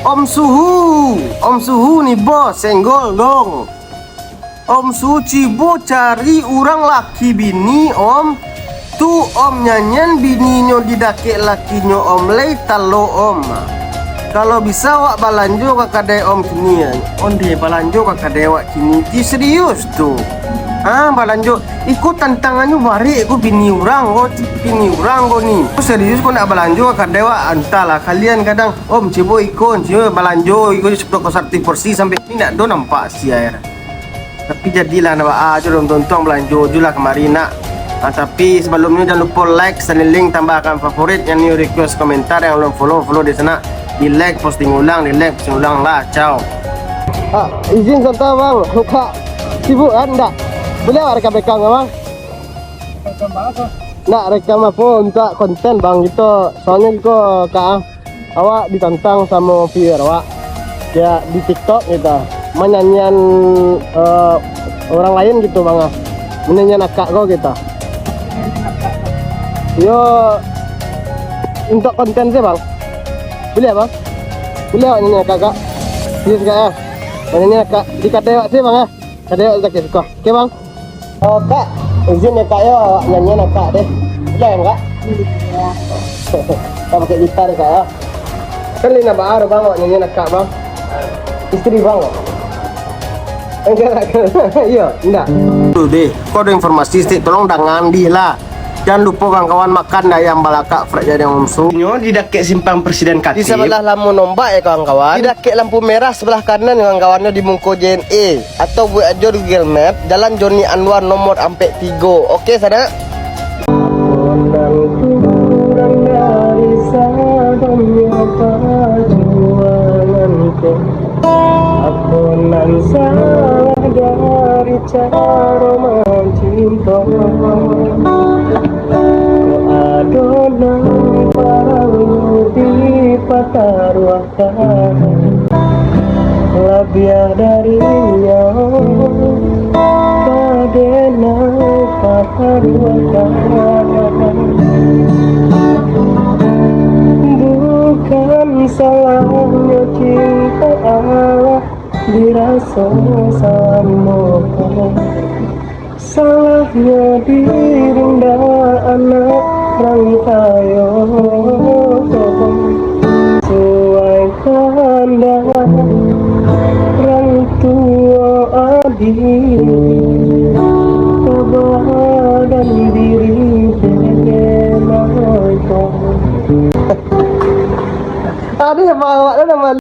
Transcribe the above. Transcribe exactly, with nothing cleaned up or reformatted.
Om Suhu, Om Suhu ni bos, senggol dong. Om Suhu, cubo cari urang laki bini, Om. Tu Om nyanyian bininyo di dakek lakinyo Om lai talo, Om. Kalau bisa awak balanjo ka kadai Om kini. Onde balanjo ka kadai awak kini, ti serius tu. Ha, balanjo. Iko tantangannyo barek ko bini urang ko, bini urang ko ni. Ko serius ko nak balanjo ka kadai awak, antahlah kalian kadang, Om, cubo iko, cubo balanjo, iko toko sarti porsi sampai ni nak do nampak sia. Tapi jadilah nak baa jo, untuang-untuang balanjo jo lah kamari nak. Ah, tapi sabalumnyo jangan lupo like, saling tambahkan favorit, yang new request komentar, yang belum follow, follow di sana. Di like, posting ulang, di like, posting ulang lah. Ciao. Ah, izin sabanta bang, kak sibuk kan, ndak? Boleh awak rekam-rekam nggak bang? Ndak rekam apo, untuak konten bang gitu. Soalnyo kito kak ah, awak ditantang samo viewer awak. Ya, di TikTok gitu. Manyanyian eh, urang lain gitu bang ah. Manyanyian akak ko gitu. Yo, untuak konten sih bang. Boleh bang? Boleh awak nyanyian akak kak? Iya kak ya. Manyanyian akak di kadai awak sih bang ah. Kadai awak sakit suka. Oke bang. Oh, Kak, izin ya, Kak, yo, awak nyanyian, Kak, deh. Boleh, ya, Kak? Kak pakai gitar, Kak, ya? Kan lina baar, Bang, awak nyanyian, Kak, Bang. Istri, Bang, kok? Enggak, Kak. Iya, enggak. Tuh, deh, kok ada informasi, Stik? Tolong dangan, dih, lah. Jangan lupa, kawan-kawan, makan dayang balakak, fried dayang ungsu. Nyo di dakek simpang Presiden Katil. Di sabalah lamun ombak, ya, kawan-kawan. Di dakek lampu merah, sabalah kanan, kawan-kawan, di muko J N E. Atau buek ajo di Google Map, Jalan Joni Anwar nomor ampek tigo. Oke, sanak? Apo nan kurang dari sadonyo pajuangan ko? Apo nan salah dari caro mancinto? Kok ado nan paralu dipataruah? Labiah dari nyo, ka den nan ka paduakan. Bukan salahnyo cinto Allah diraso samo. Salahnyo diri ndak anak rang kayo. Suai kandak rang tuo adi, ka badan diri bebela ko. Aduh, bawa lah nama